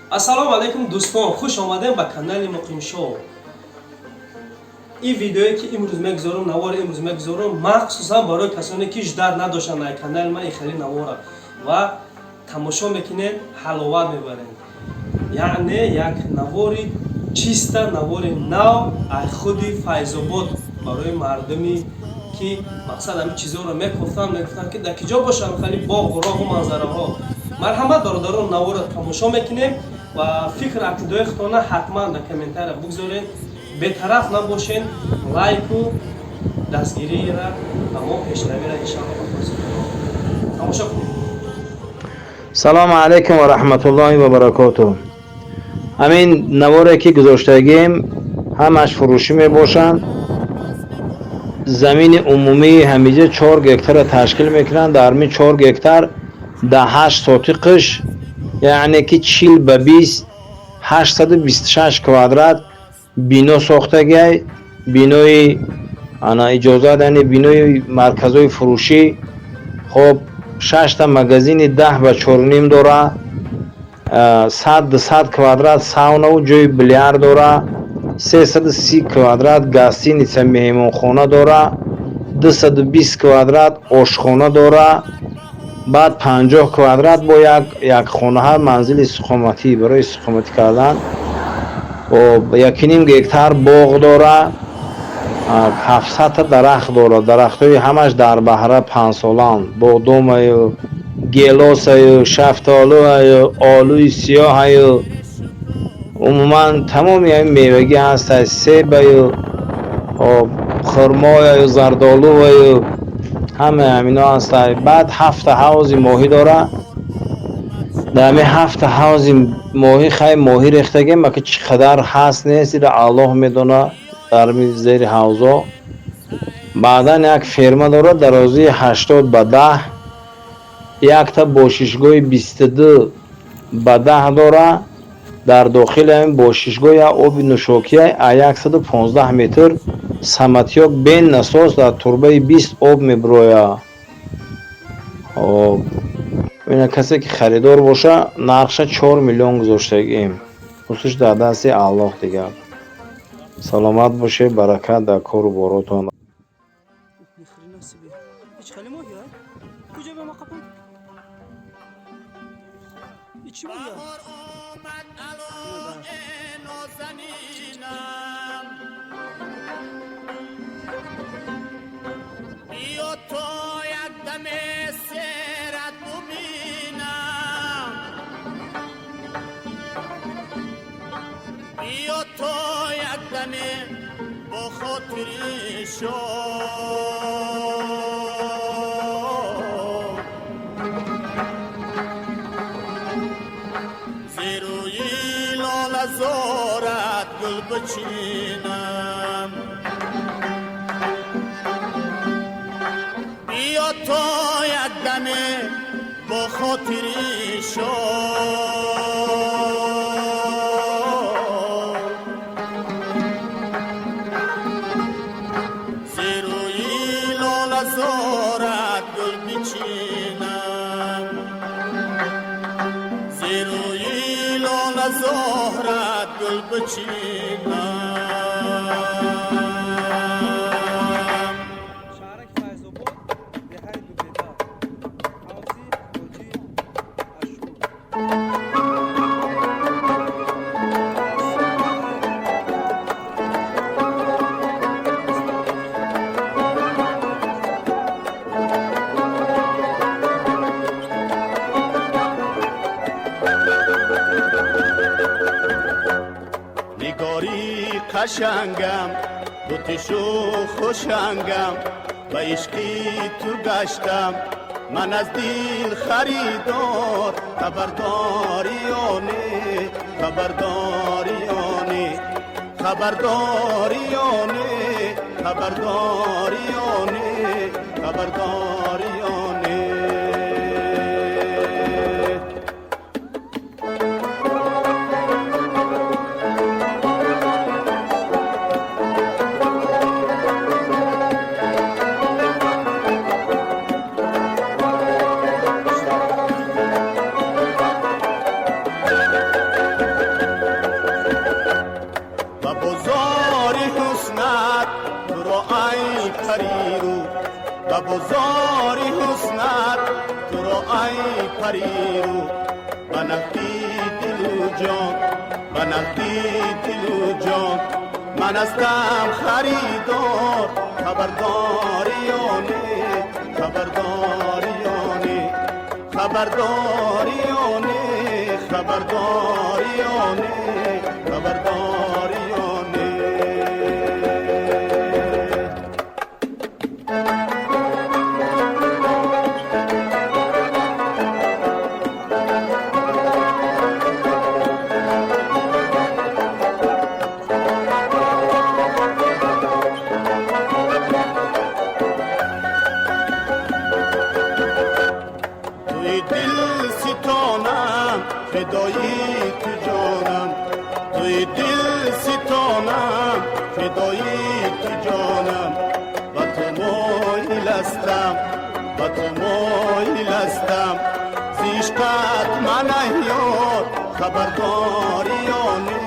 Ассалому алайкум, дӯстон, хуш омадем ба канали Муқимшоу. Ин видеое, ки имрӯз мегузорам, навори имрӯз мегузорам, махсусан барои касоне, ки ждать надоштанд ай канали ман ин хеле навора ва тамошо мекунед, ҳаловат мебаред. Яъне як навори чиста, навори нав ай худи Файзобод барои мардуми, ки мақсад ҳамин чизҳоро мекофтанд, мегуфтанд, ки дар киҷо бошанд хеле боғу роҳу манзараҳо. Марҳамат, бародарон, наворро тамошо мекунем ва фикр ақидаҳои худтона ҳатман дар комментария бигзоред. Бетараф набошен, лайку дастгирира ба мо пешравира иншалло тамошо кунем. Салому алайкум ва раҳматуллоҳи ва баракотуҳ. Ҳамин наворе, ки гузоштагем, ҳамаш фурӯшӣ мебошанд. Замини умумии ҳамиҷа 4 гектарро ташкил мекунанд. Дар ҳамин 4 гектар да 8 сотиқиш, яъне ки 40 ба 20, 826 квадрат бино сохтагиай. Бинои ана иҷозат, яъне бинои марказҳои фурӯшӣ. Хоб, шашта магазини 10 ба 4.5 дора, 100 200 квадрат саунаву ҷои билярд дора, 330 квадрат гостиница, меҳмонхона дора, 220 квадрат ошхона дора, баъд 50 квадрат бо як якхонаҳа, манзили истиқоматӣ, барои истиқоматӣ кардан. Хоб, 1.5 гектар боғ дора, 700-та дарахт дорад. Дарахтҳои ҳамаш дар баҳра, панҷсолаанд: бодомаю, гелосаю, шафтолуаю, олӯи сиёҳаю, умуман тамоми ҳамин мевагӣ ҳастай, себаю, хоб, хурмояю, зардолуваю, ҳамаи ҳамино ҳастай. Баъд ҳафта ҳавзи моҳӣ дора. Дар ҳамин ҳафта ҳавзи моҳӣ хай моҳӣ рехтагем, ака, чӣ қадар ҳаст, нест, ира Аллоҳ медона. Дар зери ҳавзо баъдан як ферма дорад, дарозии 80 ба 10, якта бошишгоҳи 22 ба 10 дора. Дар дохили ҳамин бошишгоҳ як оби нӯшокия а 115 метр самотёк бен насос дар турбаи 20 об мебирояд. Хоб, ина касе, ки харидор боша, нархша 4 миллион гузоштагием. Хусуш дар дасти Аллоҳ. Дигар саломат бошед, баракат дар кору боротон. Ни хрена себе. Ич хеле моҳи, а? Куҷо ба ма қапон? И чӣ моҳи? Баҳор омад, ало нозанинам, биё то як даме серат бубинам, биё то як даме бо хотири шод зерӯи лолазорат гул бичинам, биё то як даме бо хотири шод зерӯи лолазорат гул бичинам, зерӯи лолазорат гул бичинам. Шаҳраки Файзобод, деҳаи Дубеда, ҳавзи Ҳоҷи Ашур. Нигори қашангам, бутишу хушангам, ба ишқи ту гаштам ман аз дил харидор. Хабардориёне, хабардориёне, хабардориёне, хабардориёне, хабардориёне. Париру, ба нақди дилу ҷон, ба нақди дилу ҷон ман ҳастам харидор. Хабардорӣ ё не, хабардорӣ ё не, хабардорӣ ё не, хабардорӣ ё не, хабардорӣ ё не. Туи дил ситонам, фидои ту ҷонам, туи дил ситонам, фидои ту ҷонам. Ба ту моил ҳастам, ба ту моил ҳастам, зи ишқат ман аҳёр. Хабардорӣ ё не,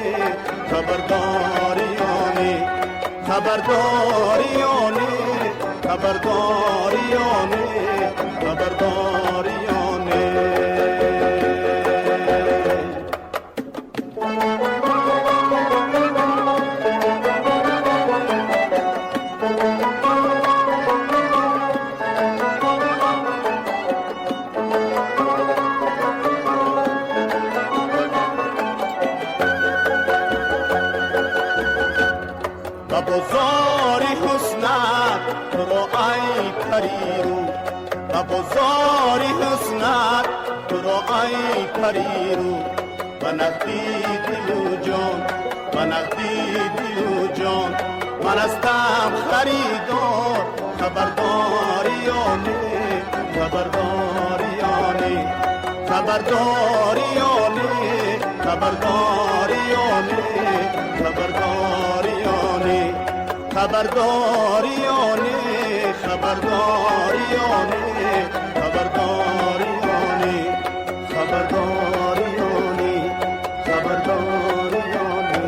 хабардорӣ ё не, хабардорӣ ё не, хабардорӣ ё не, хабардорӣ ё не. Ба бозори ҳуснат туро, ай париру, ба бозори ҳуснат туро, ай париру, ба нақди дилу ҷон, ба нақди дилу ҷон ман ҳастам харидор. Хабардорӣ ё не, хабардорӣ ё не, хабардорӣ ё не, хабардорӣ ё не, хабардорӣ ё не, хабардорӣ ё не, хабардорӣ ё не, хабардорӣ ё не, хабардорӣ ё не, хабардорӣ ё не.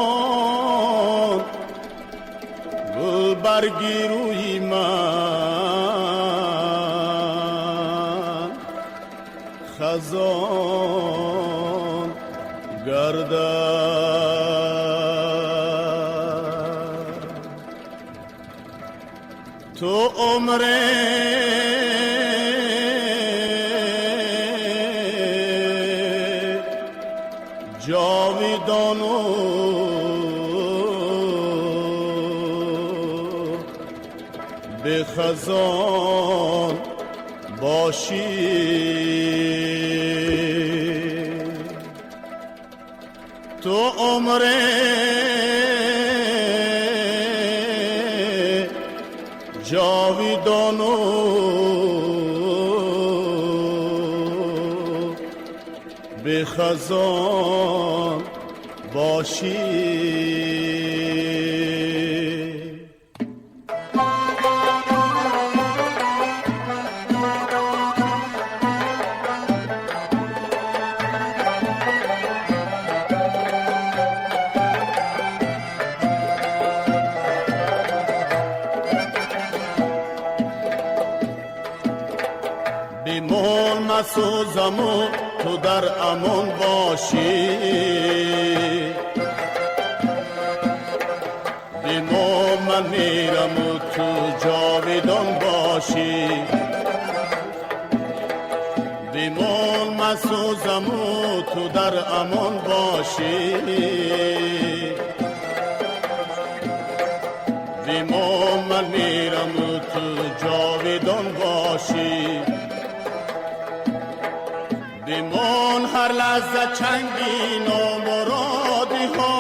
Бемон гулбарги рӯи ман хазон гардад, ту умре ҷовидону бехазон бошӣ, ту умре ҷовидону бехазон бошӣ. Бимон, масӯзаму ту дар амон бошӣ, бимон, ман мираму ту ҷовидон бошӣ. Бимон, масӯзаму ту дар амон бошӣ, бимон, ман мираму ту ҷовидон бошӣ. Бимон, ҳар лаҳза чанги номуродиҳо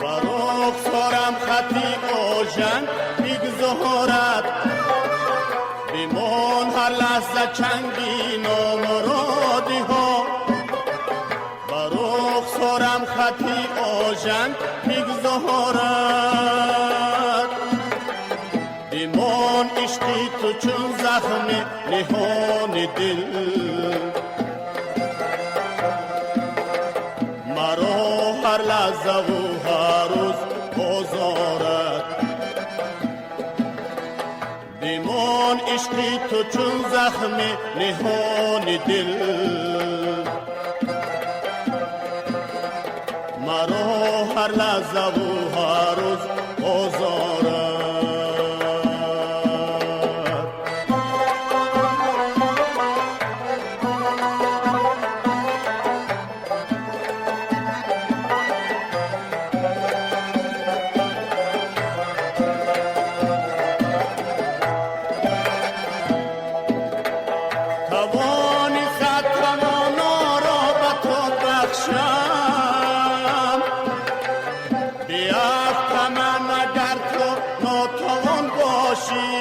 бар рухсорам хати ожан бигзорад. Бимон, ҳар лаҳза чанги номуродиҳо бар рухсорам хати ожан دارد. بمان عشقی تو چون زخم نهان دل، مرا هر لحظه و هر روز آزارد. بمان عشقی تو چون زخم نهان دل، مرا هر لحظه و هر روز آزارد. توان صد توانا را به تو بخشم، بیفتم اگر تو ناتوان باشی.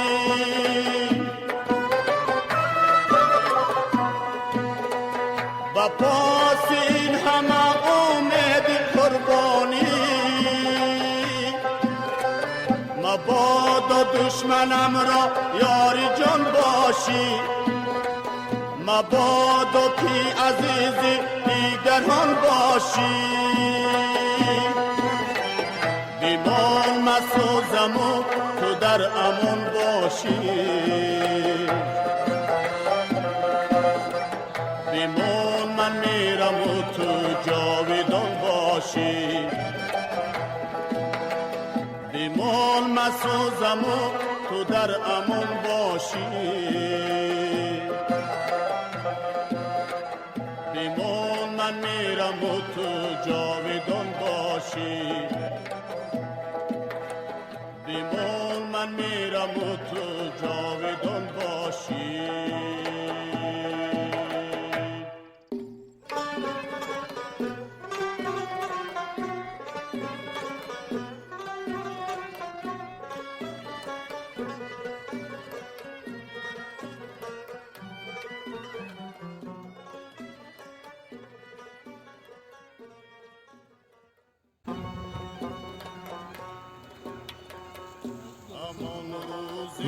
به پاس این همه امید قربانی، مبادا دشمنم را یاری جان باشی. مبادا که عزیز دیگران باشی. بیمان مسوزم و تو در امان باشی. بیمان من میرم و تو جاویدان باشی. بیمان مسوزم و تو در امان باشی. بیمان من میرم و تو جاویدان باشی. بیمان من میرم و تو جاویدان باشی.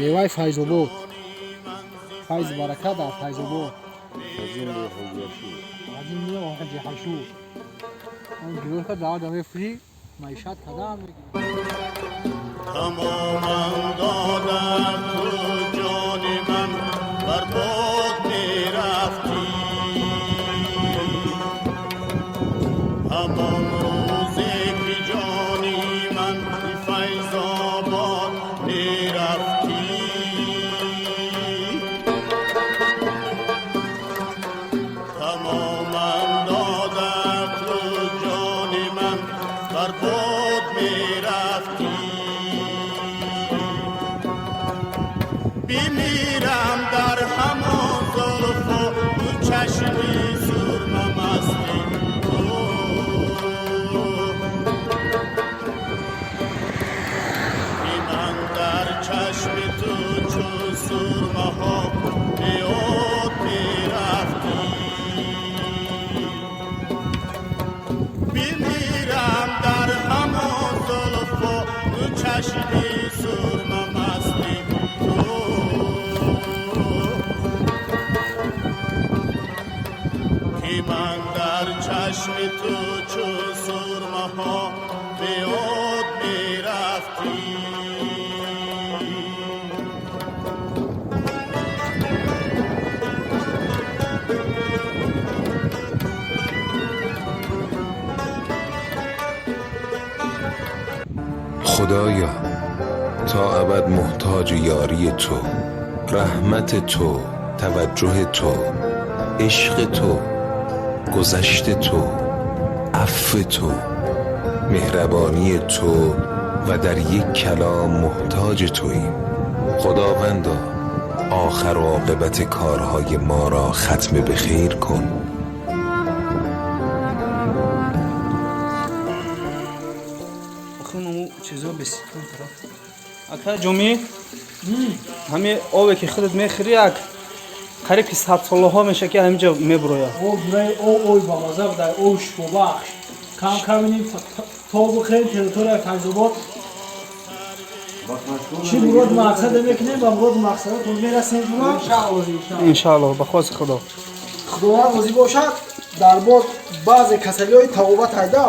Меваи Файзобод, файзи баракат дар Файзобод. Аз ин ҳашу он гирӯҳ дар мефурӣ, маишат кадам мегирӣ. Тамоман додам ту ҷони ман, барбод мерафтӣ. Ҳамон рӯзе ки ҷони ман Файзобод мерафтӣ. Тамоман додам ту ҷони ман, барбод мерафтӣ. Бимирам дар ҳамон зулфу ду чашми сурма масти ту. Ки ман дар чашми ту чун сурмаҳо беёд мерафтӣ. Бимирам дар ҳамон зулфу ду чашми сурма масти ту. Ки ман дар чашми ту чун сурмаҳо беёд мерафтӣ. خدایا تا ابد محتاج یاری تو، رحمت تو، توجه تو، عشق تو، گذشت تو، عفو تو، مهربانی تو و در یک کلام محتاج توییم. خداوندا آخر و عاقبت کارهای ما را ختم به خیر کن. Ака Ҷомӣ, ҳамин обе ки худат мехӯрӣ, як қариб ки 100 солаҳо меша ки ҳаминҷо мебурояд. Об бураи, об ой бамаза будай, об шифобахш. Кам кам То бихӯрем территорияи Файзобод. Чӣ мурод мақсаде мекунем, ба муроду мақсадатон мерасем шумо. Иншааллоҳ, ба хости Худо. Худованд розӣ бошад. Дар боз баъзе касалиҳои табобат айда.